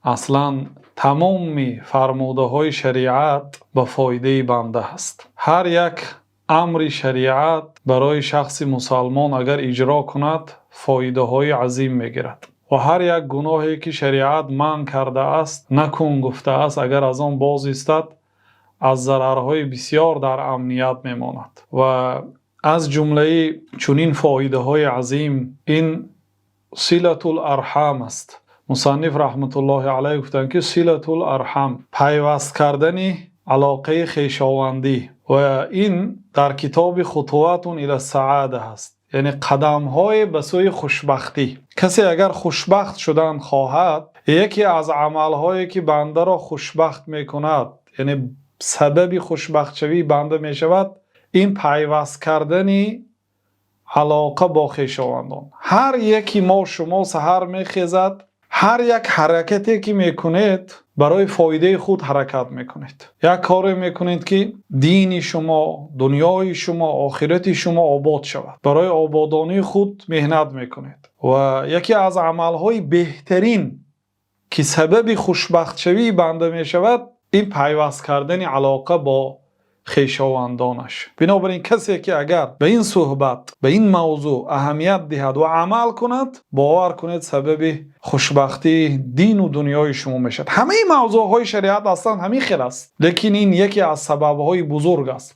Аслан тамоми фармудаҳои шариат ба фоидаи банда аст. Ҳар як амри шариат барои шахси мусулмон агар иҷро кунад, фоидаҳои азим мегирад ва ҳар як гуноҳе ки шариат манъ кардааст, накун гуфтааст, агар аз он боз истад, аз зарарҳои бисёр дар амният мемонад ва аз ҷумла чунин фоидаҳои азим ин силаи арҳом аст. Мусанниф раҳматуллоҳи алайҳ гуфтанд, ки силаи арҳом пайваст кардани алоқаи хешовандӣ ва ин дар китоби хутувот илас-саода аст, яъне қадамҳои ба сӯи хушбахтӣ. Касе агар хушбахт шудан хоҳад, яке аз амалҳое ки бандаро хушбахт мекунад, яъне сабаби хушбахт шудани банда мешавад, ин пайваст кардани алоқа бо хешовандон. Ҳар яки мо, шумо саҳар мехезад, ҳар як ҳаракате ки мекунед барои фоидаи худ ҳаракат мекунед. Як коре мекунед ки дини шумо, дунёи шумо, охирати шумо обод шавад. Барои ободонии худ меҳнат мекунед ва яке аз амалҳои беҳтарин ки сабаби хушбахт шудани банда мешавад, ин пайваст кардани алоқа бо хешовандонаш. Бинобар ин касе ки агар ба ин суҳбат, ба ин мавзӯъ аҳамият диҳад ва амал кунад, бовар кунед, сабаби хушбахтии дин ва дунёи шумо мешавад. Ҳама мавзӯъҳои шариат аслан ҳамин хел аст, лекин ин яке аз сабабҳои бузург аст.